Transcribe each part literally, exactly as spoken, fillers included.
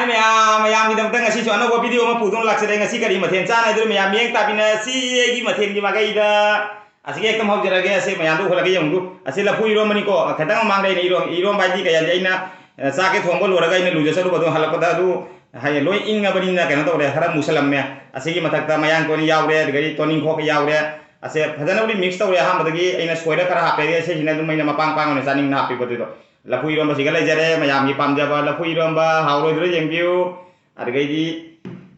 ꯃꯌꯥꯝ, ꯃꯌꯥꯝꯒꯤꯗꯃꯛꯇ ꯉꯁꯤꯁꯨ ꯑꯅꯧꯕ video ꯑꯃ ꯄꯨꯗꯨꯅ ꯂꯥꯛꯆꯔꯦ꯫ ꯉꯁꯤ ꯀꯔꯤ ꯃꯊꯦꯜ ꯆꯥꯅ ꯍꯥꯏꯗꯣꯏꯅꯣ? ꯃꯌꯥꯝ ꯃꯤꯠꯌꯦꯡ ꯇꯥꯕꯤꯅꯁꯤ ꯑꯩꯒꯤ ꯃꯊꯦꯜꯒꯤ ꯃꯥꯏꯀꯩꯗ꯫ ꯑꯁꯤꯒꯤ ꯍꯦꯛꯇ ꯍꯧꯖꯔꯒꯦ꯫ ꯑꯁꯤ ꯃꯌꯥꯝꯗꯨ ꯎꯍꯜꯂꯒ ꯌꯦꯡꯉꯨ꯫ ꯑꯁꯤ ꯂꯐꯨ ꯏꯔꯣꯝꯕꯅꯤꯀꯣ꯫ ꯈꯤꯇꯪ ꯃꯃꯥꯡꯗ ꯑꯩꯅ ꯏꯔꯣꯝ-, ꯏꯔꯣꯝꯕ ꯍꯥꯏꯗꯤ ꯀꯩ ꯍꯥꯏꯗꯤ ꯑꯩꯅ, ꯑ, ꯆꯥꯛ ꯍꯦꯛ ꯊꯣꯡꯕ ꯂꯣꯏꯔꯒ ꯑꯩꯅ ꯂꯨꯖ ꯆꯠꯂꯨꯕꯗꯣ ꯍꯜꯂꯛꯄꯗ ꯑꯗꯨ ꯍꯥꯏꯗꯤ ꯂꯣꯏ ꯏꯪꯉꯕꯅꯤꯅ ꯀꯩꯅꯣ ꯇꯧꯔꯦ, ꯈꯔ ꯃꯨꯁꯜꯂꯝꯃꯦ꯫ ꯑꯁꯤꯒꯤ ꯃꯊꯛꯇ ꯃꯌꯥꯡ ꯇꯣꯅꯤ ꯌꯥꯎꯔꯦ, ꯑꯗꯨꯗꯒꯤ ꯇꯣꯅꯤꯡꯈꯣꯛꯀ ꯌꯥꯎꯔꯦ꯫ ꯑꯁꯦ ꯐꯖꯅꯕꯨꯗꯤ mix ꯇꯧꯔꯦ ꯑꯍꯥꯟꯕꯗꯒꯤ, ꯑꯩꯅ ꯁꯣꯏꯔ ꯈꯔ ꯍꯥꯞꯄꯦ꯫ ꯑꯗꯩ ꯑꯁꯤꯁꯤꯅ ꯑꯗꯨꯝ ꯑꯩꯅ ꯃꯄꯥꯡ ꯄꯥꯡ ꯑꯣꯏꯅ ꯆꯥꯅꯤꯡꯅ ꯍꯥꯞꯄꯤꯕꯗꯨꯗꯣ꯫ ꯂꯐꯨ ꯏꯔꯣꯝꯕꯁꯤꯒ ꯂꯩꯖꯔꯦ, ꯃꯌꯥꯝꯒꯤ ꯄꯥꯝꯖꯕ ꯂꯐꯨ ꯏꯔꯣꯝꯕ꯫ ꯍꯥꯎꯔꯣꯏꯗ꯭ꯔꯣ ꯌꯦꯡꯕꯤꯌꯨ꯫ ꯑꯗꯨꯗꯒꯤꯗꯤ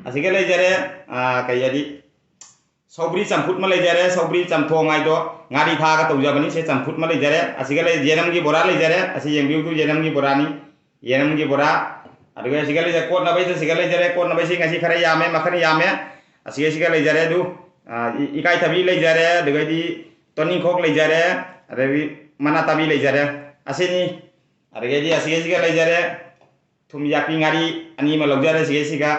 ꯑꯁꯤꯒ ꯂꯩꯖꯔꯦ, ꯑꯥ, ꯀꯩ ꯍꯥꯏꯗꯤ, ꯁꯧꯒ꯭ꯔꯤ ꯆꯝꯐꯨꯠ ꯑꯃ ꯂꯩꯖꯔꯦ, ꯁꯧꯒ꯭ꯔꯤ ꯆꯝꯊꯣꯡ ꯍꯥꯏꯗꯣ ꯉꯥꯔꯤ ꯊꯥꯛꯑꯒ ꯇꯧꯖꯕꯅꯤ꯫ ꯁꯦ ꯆꯝꯐꯨꯠ ꯑꯃ ꯂꯩꯖꯔꯦ, ꯑꯁꯤꯒ ꯂꯩ ꯌꯦꯅꯝꯒꯤ ꯕꯣꯔꯥ ꯂꯩꯖꯔꯦ꯫ ꯑꯁꯤ ꯌꯦꯡꯕꯤꯌꯨꯗꯨ ꯌꯦꯅꯝꯒꯤ ꯕꯣꯔꯥꯅꯤ, ꯌꯦꯅꯝꯒꯤ ꯕꯣꯔꯥ꯫ ꯑꯗꯨꯒ ꯑꯁꯤꯒ ꯂꯩꯖꯔꯦ, ꯀꯣꯠꯅꯕꯩꯗ ꯁꯤꯒ ꯂꯩꯖꯔꯦ꯫ ꯀꯣꯠꯅꯕꯩꯁꯤ ꯉꯁꯤ ꯈꯔ ꯌꯥꯝꯃꯦ, ꯃꯈꯜ ꯌꯥꯝꯃꯦ꯫ ꯑꯁꯤꯒ ꯁꯤꯒ ꯂꯩꯖꯔꯦ ꯑꯗꯨ, ꯑ, ꯏ-, ꯏꯀꯥꯏꯊꯕꯤ ꯂꯩꯖꯔꯦ, ꯑꯗꯨꯒꯩꯗꯤ ꯇꯣꯅꯤꯡꯈꯣꯛ ꯂꯩꯖꯔꯦ, ꯑꯗꯒꯤ ꯃꯅꯥ ꯇꯥꯕꯤ ꯂꯩꯖꯔꯦ꯫ ꯑꯁꯤꯅꯤ꯫ ꯑꯗꯒꯤꯗꯤ ꯑꯁꯤꯒ ꯁꯤꯒ ꯂꯩꯖꯔꯦ꯫ ꯊꯨꯝ ꯌꯥꯛꯄꯤ ꯉꯥꯔꯤ ꯑꯅꯤ ꯑꯃ ꯂꯧꯖꯔꯦ ꯁꯤꯒꯩꯁꯤꯒ꯫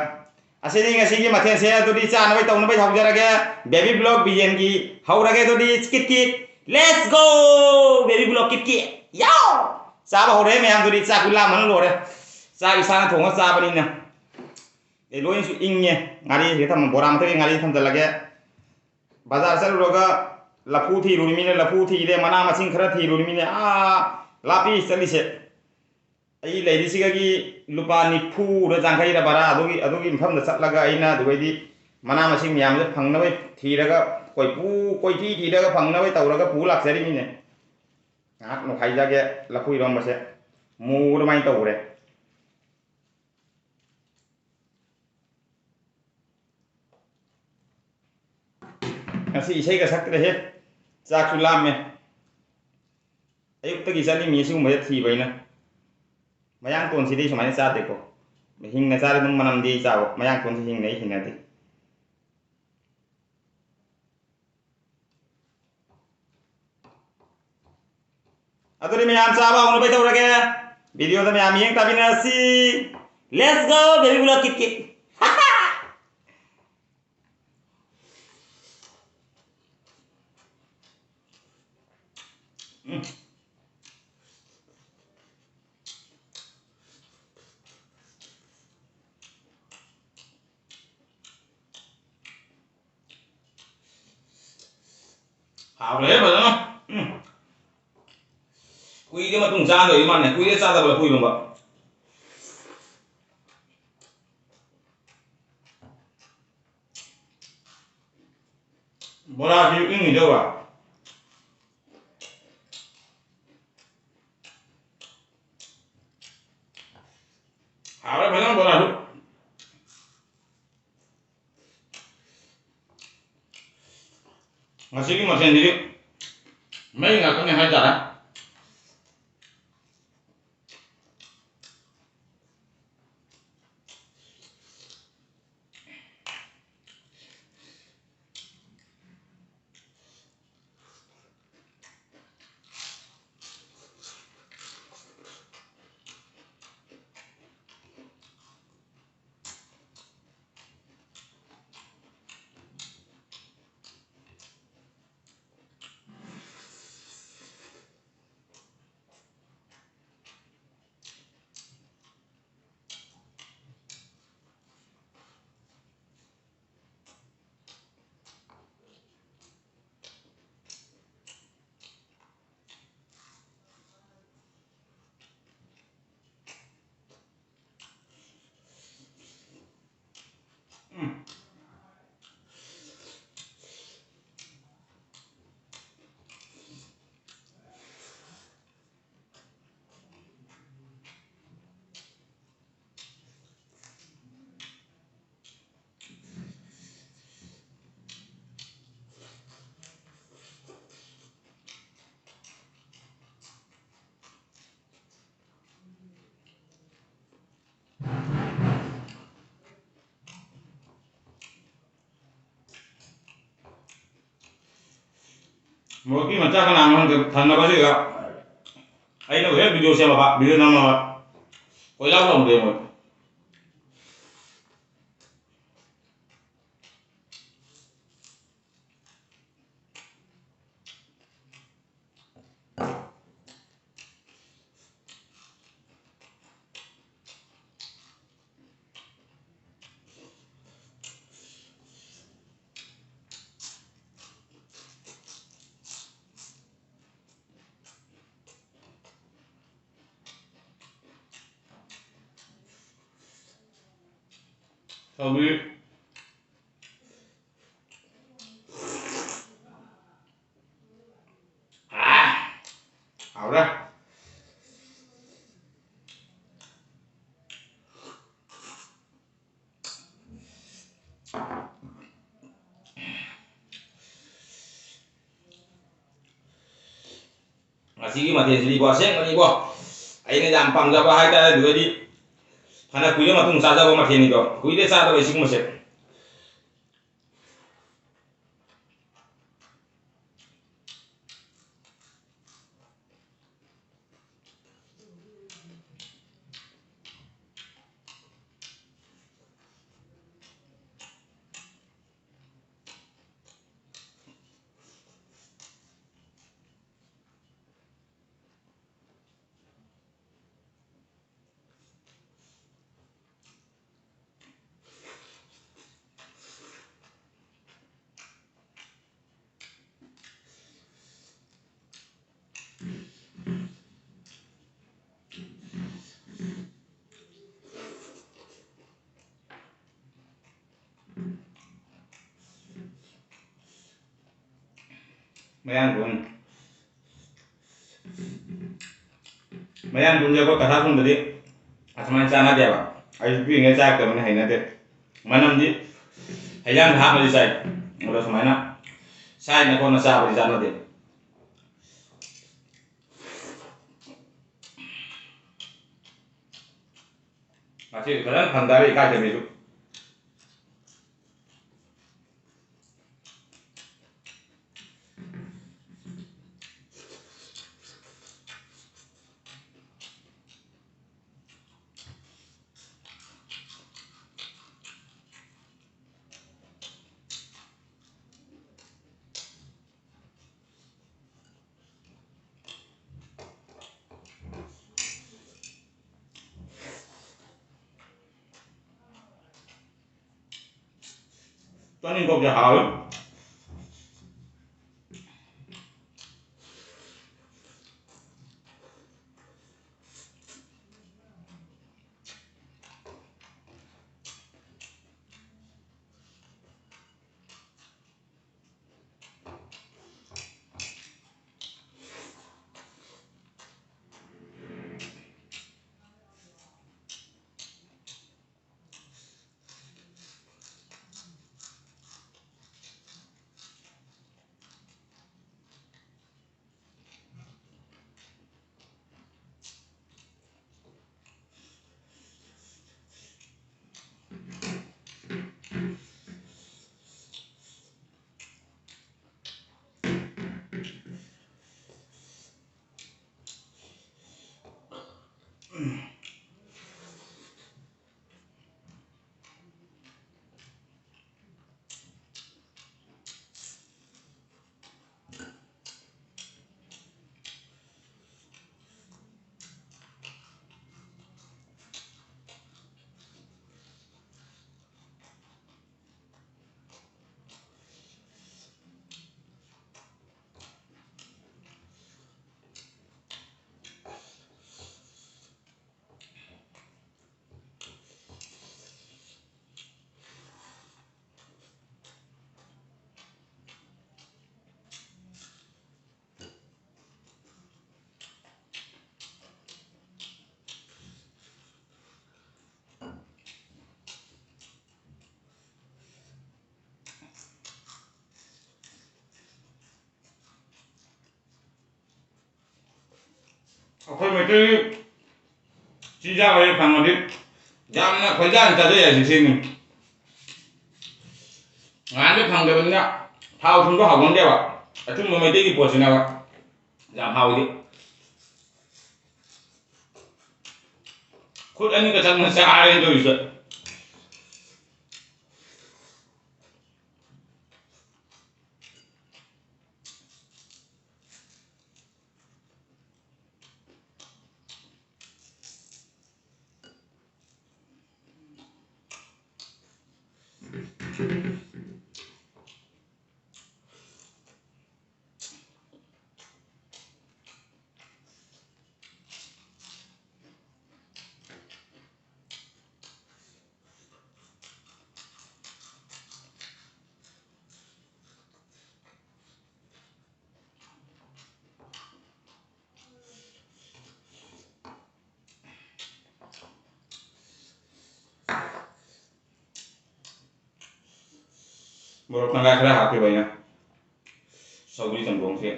ꯑꯁꯤꯅꯤ ꯉꯁꯤꯒꯤ ꯃꯊꯦꯜꯁꯦ꯫ ꯑꯗꯨꯗꯤ ꯆꯥꯅꯕꯩ ꯇꯧꯅꯕꯩ ꯍꯧꯖꯔꯒꯦ꯫ Baby Vlog ꯕꯤꯖꯦꯟꯒꯤ ꯍꯧꯔꯒꯦ꯫ ꯑꯗꯨꯗꯤ kit kit, let's go! Baby Vlog ꯀꯤꯠ ꯀꯤꯠ꯫ ꯌꯥꯎ! ꯆꯥꯕ ꯍꯧꯔꯦ ꯃꯌꯥꯝ꯫ ꯑꯗꯨꯗꯤ ꯆꯥꯛ ꯂꯥꯝꯕꯅ ꯂꯣꯏꯔꯦ꯫ ꯆꯥꯛ ꯏꯁꯥꯅ ꯊꯣꯡꯉ ꯆꯥꯕꯅꯤꯅ꯫ ꯑꯦ, ꯂꯣꯏꯅꯁꯨ ꯏꯪꯉꯦ꯫ ꯉꯥꯔꯤꯁꯤꯒ ꯊꯝꯃ-, ꯕꯣꯔꯥ ꯃꯊꯛꯀꯤ ꯉꯥꯔꯤ ꯊꯝꯖꯤꯜꯂꯒꯦ꯫ ꯕꯖꯥꯔ ꯆꯠꯂꯨꯔꯒ ꯂꯐꯨ ꯊꯤꯔꯨꯔꯤꯃꯤꯅ ꯂꯐꯨ ꯊꯤꯔꯦ, ꯃꯅꯥ ꯃꯁꯤꯡ ꯈꯔ ꯊꯤꯔꯨꯔꯤꯃꯤꯅ ꯑꯥ ꯂꯥꯞꯄꯤ ꯆꯠꯂꯤꯁꯦ꯫ ꯑꯩ ꯂꯩꯔꯤꯁꯤꯒꯒꯤ ꯂꯨꯄꯥ ꯅꯤꯐꯨꯔ ꯌꯥꯡꯈꯩꯔ ꯚꯔꯥ ꯑꯗꯨꯒꯤ, ꯑꯗꯨꯒꯤ ꯃꯐꯝꯗ ꯆꯠꯂꯒ ꯑꯩꯅ ꯑꯗꯨꯒꯩꯗꯤ ꯃꯅꯥ ꯃꯁꯤꯡ ꯃꯌꯥꯝꯁꯦ ꯐꯪꯅꯕ ꯊꯤꯔꯒ, ꯀꯣꯏꯄꯨ ꯀꯣꯏꯊꯤ ꯊꯤꯔꯒ ꯐꯪꯅꯕ ꯇꯧꯔꯒ ꯄꯨ ꯂꯥꯛꯆꯔꯤꯃꯤꯅꯦ꯫ ꯉꯥꯏꯍꯥꯛ ꯅꯣꯛꯈꯥꯏꯖꯒꯦ꯫ ꯂꯐꯨ ꯏꯔꯣꯝꯕꯁꯦ ꯃꯨ ꯑꯗꯨꯃꯥꯏꯅ ꯇꯧꯈ꯭ꯔꯦ꯫ ꯉꯁꯤ ꯏꯁꯩꯒ ꯁꯛꯇ꯭ꯔꯦꯍꯦ꯫ ꯆꯥꯛꯁꯨ ꯂꯥꯝꯃꯦ꯫ ꯑꯌꯨꯛꯇꯒꯤ ꯆꯠꯂꯤꯃꯤ ꯁꯤꯒꯨꯝꯕꯁꯦ ꯊꯤꯕ ꯑꯩꯅ꯫ ꯃꯌꯥꯡ ꯇꯣꯟꯁꯤꯗꯤ ꯁꯨꯃꯥꯏꯅ ꯆꯥꯗꯦꯀꯣ꯫ ꯍꯤꯡꯅ ꯆꯥꯔꯤ ꯑꯗꯨꯝ ꯃꯅꯝꯗꯤ ꯆꯥꯕ꯫ ꯃꯌꯥꯡ ꯇꯣꯟꯁꯤ ꯍꯤꯡꯅ ꯑꯩ ꯍꯩꯅꯗꯦ꯫ ꯑꯗꯨꯗꯤ ꯃꯌꯥꯝ ꯆꯥꯕ ꯍꯧꯅꯕꯩ ꯇꯧꯔꯒꯦ꯫ Video ꯗ ꯃꯌꯥꯝ ꯃꯤꯠꯌꯦꯡ ꯇꯥꯕꯤꯅꯔꯁꯤ꯫ Let's go, baby vlog ꯀꯤꯠ ꯀꯤꯠ꯫ ꯎꯝ꯫ ꯍꯥꯎꯔꯦꯍꯦ ꯐꯖꯅ꯫ ꯎꯝ꯫ ꯀꯨꯏꯔꯦ ꯃꯇꯨꯡ ꯆꯥꯗꯕ ꯏꯃꯥꯅꯦ꯫ ꯀꯨꯏꯔꯦ ꯆꯥꯗꯕ ꯂꯐꯨ ꯏꯔꯣꯝꯕ꯫ ꯕꯣꯔꯥꯁꯤ ꯏꯪꯉꯤꯗꯧꯕ꯫ ꯍꯥꯎꯔꯦ ꯐꯖꯅ ꯕꯣꯔꯥꯁꯨ꯫ ꯉꯁꯤꯒꯤ ꯃꯊꯦꯜꯁꯤꯗꯤ ꯃꯩ ꯉꯥꯛꯇꯅꯦ ꯍꯥꯏꯇꯥꯔꯦ꯫ ꯃꯣꯏꯒꯤ ꯃꯆꯥ ꯀꯅꯥꯅꯣ ꯈꯪꯗꯦ, ꯊꯪꯅꯕꯁꯤꯒ ꯑꯩꯅ ꯍꯦꯛ ꯚꯤꯗꯤꯑꯣ ꯁꯦꯝꯃꯕ, ꯚꯤꯗꯤꯑꯣ ꯅꯝꯃꯕ, ꯀꯣꯏꯂꯥꯎ ꯂꯥꯎꯗꯦ ꯃꯣꯏ꯫ ꯇꯧꯕꯤꯔꯤ꯫ ꯑꯥ! ꯍꯥꯎꯔꯦ꯫ ꯉꯁꯤꯒꯤ ꯃꯊꯦꯜꯁꯤꯗꯤꯀꯣ, ꯑꯁꯦꯡꯕꯅꯤꯀꯣ, ꯑꯩꯅ ꯌꯥꯝ ꯄꯥꯝꯖꯕ ꯍꯥꯏꯇꯥꯔꯦ꯫ ꯑꯗꯨꯒꯗꯤ ꯐꯅ ꯀꯨꯏꯔ ꯃꯇꯨꯡ ꯆꯥꯖꯕ ꯃꯊꯦꯜꯅꯤꯗꯣ, ꯀꯨꯏꯔꯦ ꯆꯥꯗꯕ ꯁꯤꯒꯨꯝꯕꯁꯦ꯫ ꯃꯌꯥꯡ ꯇꯣꯟ, ꯃꯌꯥꯡ ꯇꯣꯟꯁꯦ ꯑꯩꯈꯣꯏ ꯀꯁꯥꯔ ꯁꯣꯝꯗꯗꯤ ꯑꯁꯨꯃꯥꯏꯅ ꯆꯥꯟꯅꯗꯦꯕ꯫ ꯑꯩꯁꯨ ꯄꯤꯛꯏꯉꯩ ꯆꯥꯔꯛꯇꯕꯅꯤꯅ ꯍꯩꯅꯗꯦ꯫ ꯃꯅꯝꯗꯤ ꯍꯩꯖꯥꯡꯗ ꯍꯥꯞꯄꯗꯤ ꯆꯥꯏ, ꯑꯗꯣ ꯁꯨꯃꯥꯏꯅ ꯁꯥꯏꯅ ꯀꯣꯟꯅ ꯆꯥꯕꯗꯤ ꯆꯥꯟꯅꯗꯦ꯫ ꯉꯁꯤꯗꯤ ꯐꯖꯅ ꯐꯪꯗꯔꯦ ꯏꯀꯥꯏꯊꯕꯤꯁꯨ꯫ ꯇꯣꯅꯤꯡꯈꯣꯛꯁꯦ ꯍꯥꯎꯋꯤ꯫ ꯑꯩꯈꯣꯏ ꯃꯩꯇꯩꯒꯤ ꯆꯤꯟꯖꯥꯛ ꯑꯣꯏꯅ ꯐꯪꯉꯗꯤ ꯌꯥꯝꯅ ꯈꯣꯏꯗꯥꯅ ꯆꯥꯖ ꯌꯥꯏ ꯁꯤꯅꯤ꯫ ꯉꯍꯥꯟꯗꯤ ꯐꯪꯗꯕꯅꯤꯅ ꯊꯥꯎ ꯊꯨꯝꯗꯣ ꯍꯥꯎꯒꯟꯗꯦꯕ꯫ ꯑꯆꯨꯝꯕ ꯃꯩꯇꯩꯒꯤ ꯄꯣꯠꯁꯤꯅꯦꯕ ꯌꯥꯝ ꯍꯥꯎꯋꯤꯗꯤ꯫ ꯈꯨꯠ ꯑꯅꯤꯒ ꯆꯪꯅ ꯆꯥꯔꯦꯅ ꯇꯧꯔꯤꯁꯦ꯫ ꯃꯣꯔꯣꯛ ꯇꯪꯈꯥꯏ ꯈꯔ ꯍꯥꯞꯄꯤꯕ ꯑꯩꯅ ꯁꯧꯒ꯭ꯔꯤ ꯆꯝꯊꯣꯡꯁꯦ꯫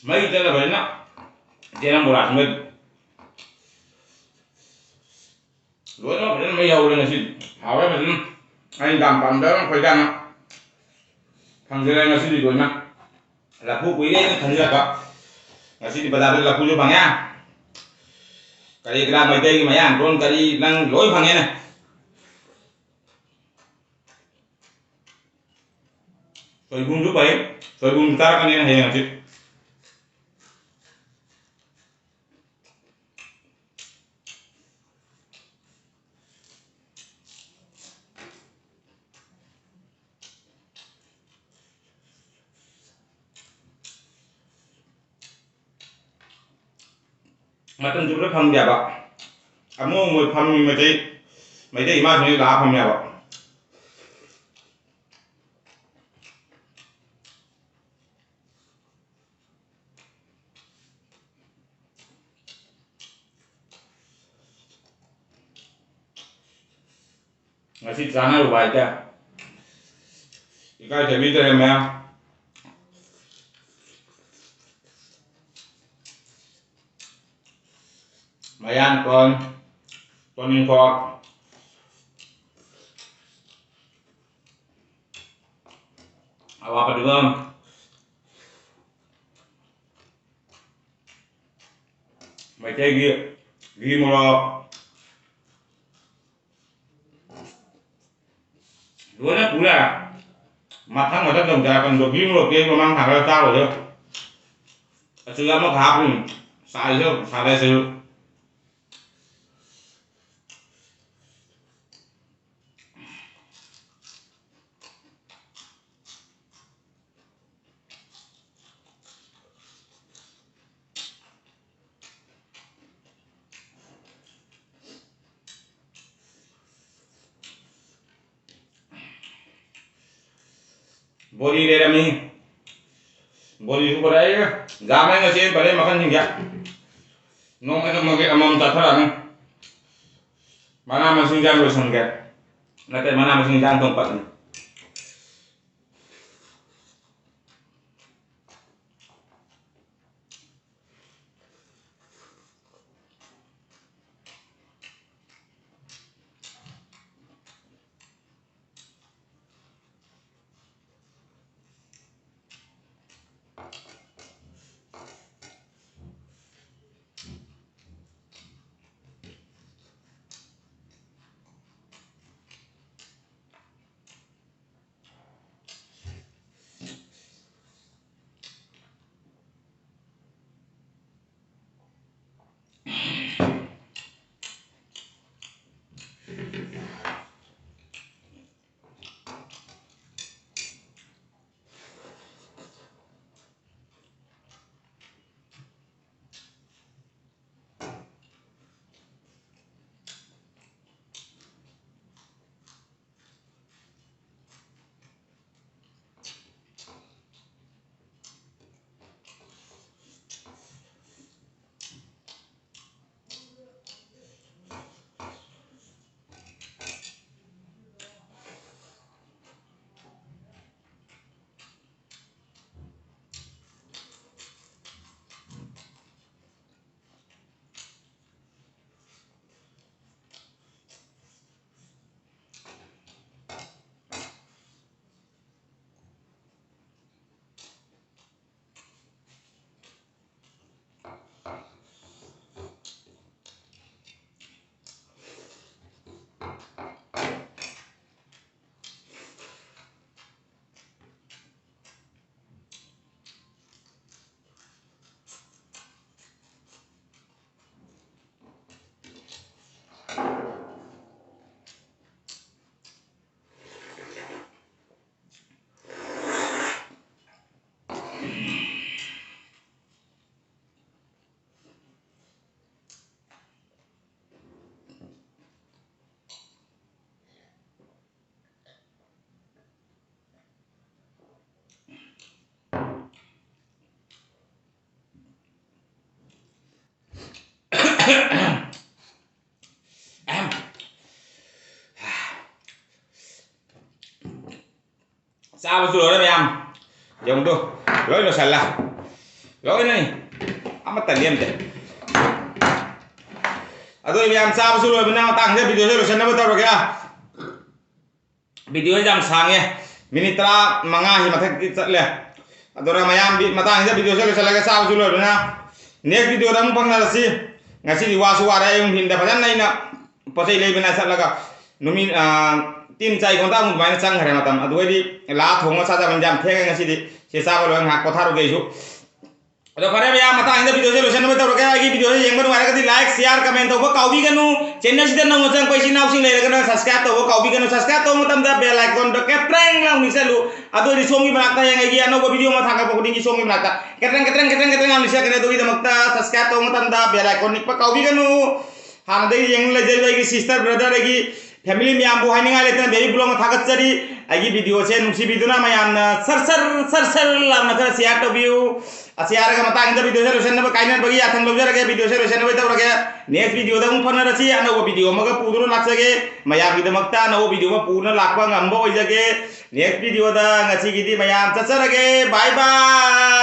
ꯃꯩ ꯆꯠꯂꯕꯅꯤꯅ ꯆꯦꯔꯪ ꯕꯣꯔꯥꯁꯤꯃ ꯂꯣꯏꯅꯃꯛ ꯐꯖꯅ ꯃꯩ ꯍꯧꯔꯦ ꯉꯁꯤꯗꯤ꯫ ꯍꯥꯎꯔꯦ ꯐꯖꯅ꯫ ꯑꯩꯅ ꯌꯥꯝ ꯄꯥꯝꯖꯕ ꯈꯣꯏꯗꯥꯅ ꯐꯪꯖꯔꯦ ꯉꯁꯤꯗꯤ ꯂꯣꯏꯅ꯫ ꯂꯐꯨ ꯀꯨꯏꯔꯦꯅ ꯈꯟꯖꯕ꯫ ꯉꯁꯤꯗꯤ ꯕꯖꯥꯔꯗ ꯂꯐꯨꯁꯨ ꯐꯪꯉꯦ꯫ ꯀꯔꯤ ꯀꯔꯥ ꯃꯩꯇꯩꯒꯤ ꯃꯌꯥꯡꯇꯣꯟ ꯀꯔꯤ ꯅꯪ ꯂꯣꯏ ꯐꯪꯉꯦꯅꯦ꯫ ꯁꯣꯏꯕꯨꯝꯁꯨ ꯐꯩ꯫ ꯁꯣꯏꯕꯨꯝꯁꯨ ꯆꯥꯔꯛꯀꯅꯤ ꯑꯩꯅ ꯍꯌꯦꯡ ꯍꯪꯆꯤꯠ꯫ ꯃꯇꯝ ꯆꯨꯞꯄꯗ ꯐꯪꯗꯦꯕ꯫ ꯑꯃꯨꯛ ꯑꯃꯨꯛ ꯐꯝꯃꯤ ꯃꯩꯇꯩ, ꯃꯩꯇꯩ ꯏꯃꯥꯁꯤꯡꯁꯤ ꯂꯥꯛꯑ ꯐꯝꯃꯦꯕ꯫ ꯉꯁꯤ ꯆꯥꯅꯔꯨꯕ ꯍꯥꯏꯇꯥꯔꯦ꯫ ꯏꯀꯥꯏꯊꯕꯤ ꯂꯩꯔꯝꯃꯦ꯫ ꯃꯌꯥꯡ ꯇꯣꯟ, ꯇꯣꯅꯤꯡꯈꯣꯛ, ꯑꯋꯥ ꯐꯗꯤꯒꯣꯝ, ꯃꯩꯇꯩꯒꯤ ꯘꯤ ꯃꯣꯔꯣꯛ, ꯂꯣꯏꯅ ꯄꯨꯔꯦ꯫ ꯃꯊꯪ ꯃꯊꯪ ꯇꯧꯖꯔꯛꯀꯅꯤꯗꯣ, ꯘꯤ ꯃꯣꯔꯣꯛꯇꯤ ꯑꯩ ꯃꯃꯥꯡ ꯊꯥ ꯈꯔ ꯆꯥꯔꯨꯔꯦ꯫ ꯑꯁꯤꯗ ꯑꯃꯈꯛ ꯍꯥꯞꯄꯅꯤ꯫ ꯁꯥꯏꯁꯨ ꯁꯥꯔꯦ ꯁꯤꯁꯨ꯫ ꯕꯣꯔꯤ ꯂꯩꯔꯝꯃꯤ꯫ ꯕꯣꯔꯤꯁꯨ ꯄꯨꯔꯛꯑꯦ꯫ ꯌꯥꯝꯃꯦ ꯉꯁꯤ ꯄꯔꯦꯡ ꯃꯈꯜꯁꯤꯡꯁꯦ꯫ ꯅꯣꯡꯃ ꯅꯣꯡꯃꯒꯤ ꯑꯃꯃꯝ ꯆꯥꯊꯔꯛꯑꯅꯤ꯫ ꯃꯅꯥ ꯃꯁꯤꯡ ꯏꯟꯖꯥꯡ ꯂꯣꯏꯁꯟꯒꯦ꯫ ꯅꯠꯇꯦ, ꯃꯅꯥ ꯃꯁꯤꯡ ꯏꯟꯖꯥꯡ ꯊꯣꯡ ꯄꯠꯂꯤ꯫ ꯆꯥꯕꯁꯨ ꯂꯣꯏꯔꯦ ꯃꯌꯥꯝ꯫ ꯌꯦꯡꯉꯨꯗꯣ, ꯂꯣꯏ ꯂꯣꯏꯁꯜꯂꯦ꯫ ꯂꯣꯏꯅꯅꯤ꯫ ꯑꯃꯠꯇ ꯂꯦꯝꯗꯦ꯫ ꯑꯗꯣ ꯃꯌꯥꯝ ꯆꯥꯕꯁꯨ ꯂꯣꯏꯕꯅ ꯃꯇꯥꯡꯁꯤꯗ videoꯁꯦ ꯂꯣꯏꯁꯤꯟꯅꯕ ꯇꯧꯔꯒꯦ꯫ Videoꯁꯦ ꯌꯥꯝ ꯁꯥꯡꯉꯦ꯫ Minute ꯇꯔꯥꯃꯉꯥꯒꯤ ꯃꯊꯛꯇꯤ ꯆꯠꯂꯦ꯫ ꯑꯗꯨꯅ ꯃꯌꯥꯝ ꯃꯇꯥꯡꯁꯤꯗ videoꯁꯦ ꯂꯣꯏꯁꯤꯜꯂꯒꯦ꯫ ꯆꯥꯕꯁꯨ ꯂꯣꯏꯕꯅ next videoꯗ ꯑꯃꯨꯛ ꯐꯪꯅꯔꯁꯤ꯫ ꯉꯁꯤꯗꯤ ꯋꯥꯁꯨ ꯋꯥꯔꯦ꯫ ꯑꯌꯨꯛ ꯅꯨꯡꯊꯤꯟꯗ ꯐꯖꯅ ꯑꯩꯅ ꯄꯣꯠ ꯆꯩ ꯂꯩꯕꯅ ꯆꯠꯂꯒ ꯅꯨꯃꯤꯠ, ꯑ, ꯇꯤꯟ ꯆꯥꯏ ꯈꯣꯟꯇꯥ ꯑꯃꯨꯛ ꯑꯗꯨꯃꯥꯏꯅ ꯆꯪꯈ꯭ꯔꯦ ꯃꯇꯝ꯫ ꯑꯗꯨꯒꯩꯗꯤ ꯂꯥ ꯊꯣꯡꯉ ꯆꯥꯖꯕꯅꯤ꯫ ꯌꯥꯝ ꯊꯦꯡꯉꯦ ꯉꯁꯤꯗꯤ꯫ ꯁꯤ ꯆꯥꯕ ꯂꯣꯏꯔ ꯉꯥꯏꯍꯥꯛ ꯄꯣꯊꯥꯔꯨꯒꯦ ꯑꯩꯁꯨ꯫ ꯑꯗꯣ ꯐꯔꯦ ꯃꯌꯥꯝ, ꯃꯇꯥꯡꯁꯤꯗ videoꯁꯦ ꯂꯣꯏꯁꯤꯟꯅꯕ ꯇꯧꯔꯒꯦ꯫ ꯑꯩꯒꯤ videoꯁꯦ ꯌꯦꯡꯕ ꯅꯨꯡꯉꯥꯏꯔꯒꯗꯤ like, share, comment ꯇꯧꯕ ꯀꯥꯎꯕꯤꯒꯅꯨ꯫ Channelꯁꯤꯗ ꯅꯧꯅ ꯆꯪꯉꯛꯄ ꯏꯆꯤꯟ ꯏꯅꯥꯎꯁꯤꯡ ꯂꯩꯔꯒꯅ subscribe ꯇꯧꯕ ꯀꯥꯎꯕꯤꯒꯅꯨ꯫ Subscribe ꯇꯧꯕ ꯃꯇꯝꯗ bell iconꯗ ꯀꯦꯇ꯭ꯔꯦꯡ ꯂꯥꯎ ꯅꯤꯛꯁꯜꯂꯨ꯫ ꯑꯗꯨ ꯑꯣꯏꯔꯗꯤ ꯁꯣꯝꯒꯤ ꯃꯅꯥꯛꯇ ꯍꯌꯦꯡ ꯑꯩꯒꯤ ꯑꯅꯧꯕ video ꯑꯃ ꯊꯥꯒꯠꯄ ꯈꯨꯗꯤꯡꯒꯤ ꯁꯣꯝꯒꯤ ꯃꯅꯥꯛꯇ ꯀꯦꯇ꯭ꯔꯦꯡ, ꯀꯦꯇ꯭ꯔꯦꯡ, ꯀꯦꯇ꯭ꯔꯦꯡ, ꯀꯦꯇ꯭ꯔꯦꯡ ꯂꯥꯎ ꯅꯤꯛꯁꯜꯂꯛꯀꯅꯤ꯫ ꯑꯗꯨꯒꯤꯗꯃꯛꯇ subscribe ꯇꯧꯕ ꯃꯇꯝꯗ bell icon ꯅꯤꯛꯄ ꯀꯥꯎꯕꯤꯒꯅꯨ꯫ ꯍꯥꯟꯅꯗꯒꯤ ꯌꯦꯡ ꯂꯩꯖꯔꯤꯕ ꯑꯩꯒꯤ sister, brother, ꯑꯩꯒꯤ family ꯃꯌꯥꯝꯕꯨ ꯍꯥꯏꯅꯤꯡꯉꯥꯏ ꯂꯩꯇꯅ baby vlogꯅ ꯊꯥꯒꯠꯆꯔꯤ꯫ ꯑꯩꯒꯤ videoꯁꯦ ꯅꯨꯡꯁꯤꯕꯤꯗꯨꯅ ꯃꯌꯥꯝꯅ ꯁꯔ ꯁꯔ ꯁꯔ ꯁꯔ ꯂꯥꯎꯅ ꯈꯔ share ꯇꯧꯕꯤꯌꯨ꯫ ꯑꯁꯤ ꯍꯥꯏꯔꯒ ꯃꯇꯥꯡꯁꯤꯗ videoꯁꯦ ꯂꯣꯏꯁꯤꯟꯅꯕ ꯀꯥꯏꯅꯕꯒꯤ ꯌꯥꯊꯪ ꯂꯧꯖꯔꯒꯦ꯫ Videoꯁꯦ ꯂꯣꯏꯁꯤꯟꯅꯕ ꯇꯧꯔꯒꯦ꯫ Next videoꯗ ꯑꯃꯨꯛ ꯐꯪꯅꯔꯁꯤ꯫ ꯑꯅꯧꯕ video ꯑꯃꯒ ꯄꯨꯗꯨꯅ ꯂꯥꯛꯆꯒꯦ꯫ ꯃꯌꯥꯝꯒꯤꯗꯃꯛꯇ ꯑꯅꯧꯕ video ꯑꯃ ꯄꯨꯗꯨꯅ ꯂꯥꯛꯄ ꯉꯝꯕ ꯑꯣꯏꯖꯒꯦ꯫ Next videoꯗ ꯉꯁꯤꯒꯤꯗꯤ ꯃꯌꯥꯝ ꯆꯠꯆꯔꯒꯦ꯫ Bye bye꯫